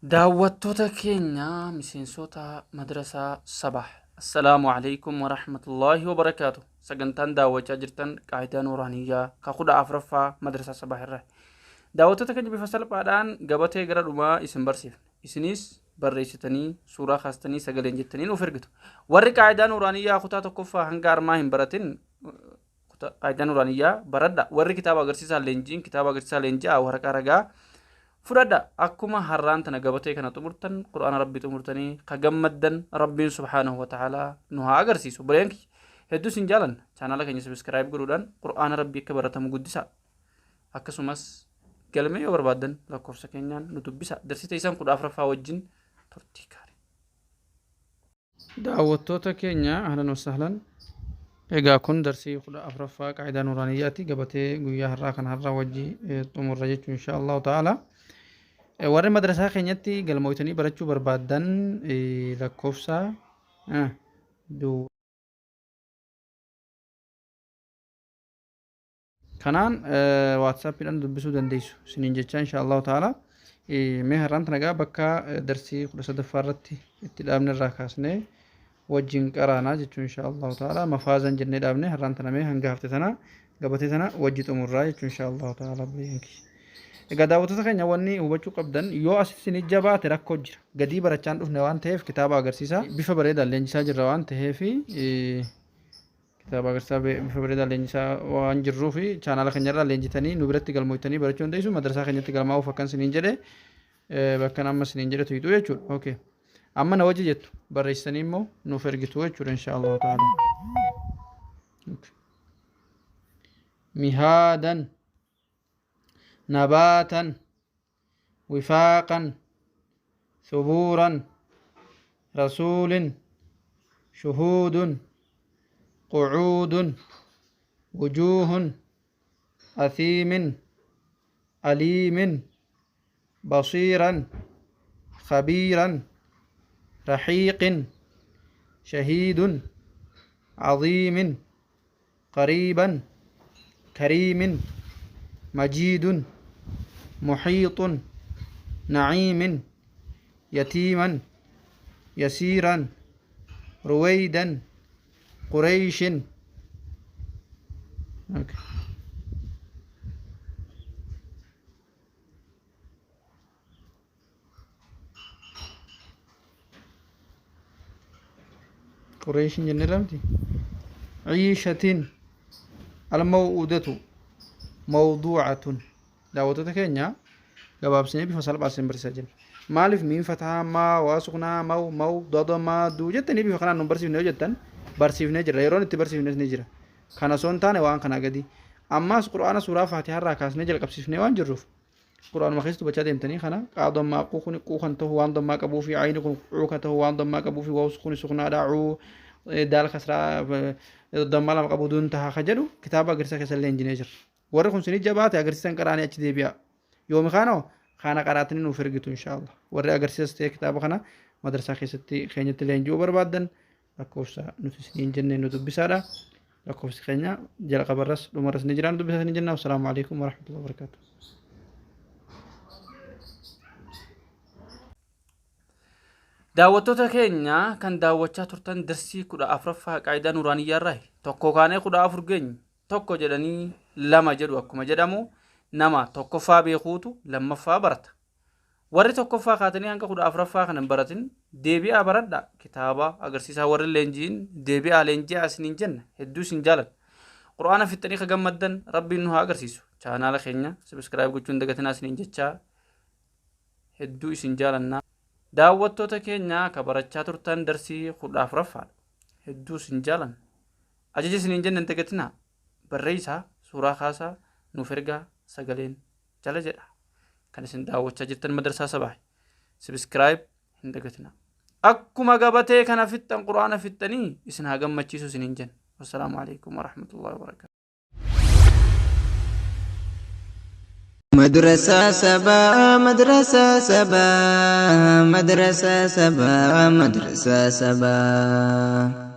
Daawwattoota keenya miseensota madrasaa Sabah. Assalaamu alaikum warahmatullaahi wabarakaatu. Sagantaan daawwachaa jirtan Qaayidaa Nuuraaniyyaa ka 14ffaa madrasaa Sabah irraa. Daawwattoota keenya bifa salphaadhaan gabatee gara dhumaa isin barsiifna. Isinis barreessitanii suuraa kaastanii sagaleen jettanii nuuf ergitu. Warri Qaayidaa Nuuraaniyyaa kutaa tokkoffaa hanga armaa hin baratin Qaayidaa Nuuraaniyyaa baradha. Warri kitaaba agarsiisaa leenjiin kitaaba agarsiisaa leenji'aa waraqaa ragaa fudhadha. Akkuma har'aan tana gabatee kana xumurtan Qur'aana Rabbii xumurtanii ka gammaddan Rabbiin subhaanahu wa ta'aalaa nu haa agarsiisu. Obboleeyyan kiyya hedduu isin jaalanna. Chaanaala keenya sabiskiraayib godhuudhaan Qur'aana Rabbii akka baratamu guddisaa. Akkasumas galmee yoo barbaaddan lakkoofsa keenyaan nu dubbisa. Darsii teessan 14ffaa wajjin turtii gaarii. Daawwattoota keenya ahlan wasahlan. Egaa kun darsii 14ffaa qaayidaa nuuraaniyyaati. Gabatee guyyaa har'aa kana har'aa wajji xumurra jechuun insha Allahu ta'ala. Warri madrasaa keenyatti galmooytanii barachuu barbaaddan lakkoofsa duwwaa Kanaan WhatsAppidhaan dubbisuu dandeessu isiniin jechaa insha Allahu ta'ala. Mee har'aan tana egaa bakka darsii 13ffaa irratti itti dhaabne irraa kaasnee wajjin qaraanaa jechuun insha Allahu ta'ala. Mafaazan jennee dhaabne har'aan tana mee hanga hafte tana gabatee tana wajji xumurraa jechuun insha Allahu ta'ala obboleeyyan kiyya. Egaa daawwattoota keenya wanni hubachuu qabdan yoo asitti isin jabaate rakkoo jira. Gadii barachaan dhufne waan ta'eef kitaaba agarsiisa. Bifa bareedaan leenjisaa jirra waan ta'eef Kitaaba agarsiisaa bifa bareedaa leenjisaa waan jirruuf chaanaala keenya irraa leenjitanii nu biratti galmooytanii barachuu dandeessu. Madrasaa keenyatti galmaa'uuf akkan isiniin jedhe bakkan amma isiniin jedhe tuyxuu jechuudha. Okay. Amma na wajji jettu barreessitanii immoo nuuf ergitu jechuudha insha Allahu ta'ala. Okay. Mihaadan nabaatan وفاقا ثبورا رسول شهود قعود وجوه أثيم أليم بصيرا خبيرا رحيق شهيد عظيم قريبا كريم مجيد محيط نعيم يتيما يسيرا رويدا قريش Okay. Qureeshin jennee lamti. Ciishatin almaw'udatu mawduucatun. Daawwattoota keenya gabaabsinee bifa salphaa isin barsiisaa jirra. Maaliif miin fataa maa waa suknaa maw maw dada maa duu jettanii bifa kanaan nu barsiifne yoo jettan barsiifnee jirra. Yeroon itti barsiifnes ni jira. Kana osoo hin taane waan kanaa gadi. Ammaas qur'aana suuraa faatihaa irraa kaasnee jalqabsiifnee waan jirruuf Qur'aanuma keessa dubbachaa deemtanii kana qaa dammaa quu kuni quu kan tahu waan dammaa qabuu fi ayni kun cuu kan tahu waan dammaa qabuu fi waws kuni suknaadha cuu daal kasraa dammaa lama qabu duun taha ka jedhu kitaaba agarsiisa keessa illee injinee jira. Warri kun sinii jabaate agarsiisan qaraanii achi deebi'a. Yoomi kaanoo kaana qaraatanii nuuf ergitu inshaallah. Warri agarsiisas ta'e kitaaba kana madrasaa keessatti keenyatti leenji'uu barbaaddan lakkoofsa nuti isiniin jenne nu dubbisaadha. Lakkoofsi keenya jalqabarras dhumarras ni jira nu dubbisaa isiniin jenna. Wassalaamu alaikum warahmatullahi wabarakatuh. Daawwattoota keenya kan daawwachaa turtan darsii 14ffaa qaayidaa Nuuraaniyyaa irraa tokko kaanee 14 geenye tokko jedhanii lama jedhu akkuma jedhamu nama tokkoffaa beekuutu lammaffaa barata. Warri tokkoffaa kaatanii hanga 14ffaa kana hin baratin deebi'aa baradhaa. Kitaaba agarsiisaa warri leenji'in deebi'aa leenji'aa isiniin jenna. Hedduu isin jaalanna. Qur'aana fixxanii ka gammaddan Rabbiin nu haa agarsiisu. Chaanaala keenya subscribe gochuu hin dagatinaa isiniin jechaa hedduu isin jaalanna. Daawwattoota keenya ka barachaa turtan darsii 14ffaadha. Hedduu isin jaalanna. Ajaja isiniin jenne hin dagatinaa. Barreessaa, suuraa kaasaa, nuuf ergaa sagaleen jala jedha. Kan isin daawwachaa jirtan madrasaa sabaahi. Subscribe hin dagatinaa. Akkuma gabatee kana fixxan quraana fixxanii isin haa gammachiisu isiniin jenna. Wassalaamu alaikum warahmatullahi wabarakatuh. Madrasaa sabaa madrasaa sabaa madrasaa sabaa madrasaa sabaa.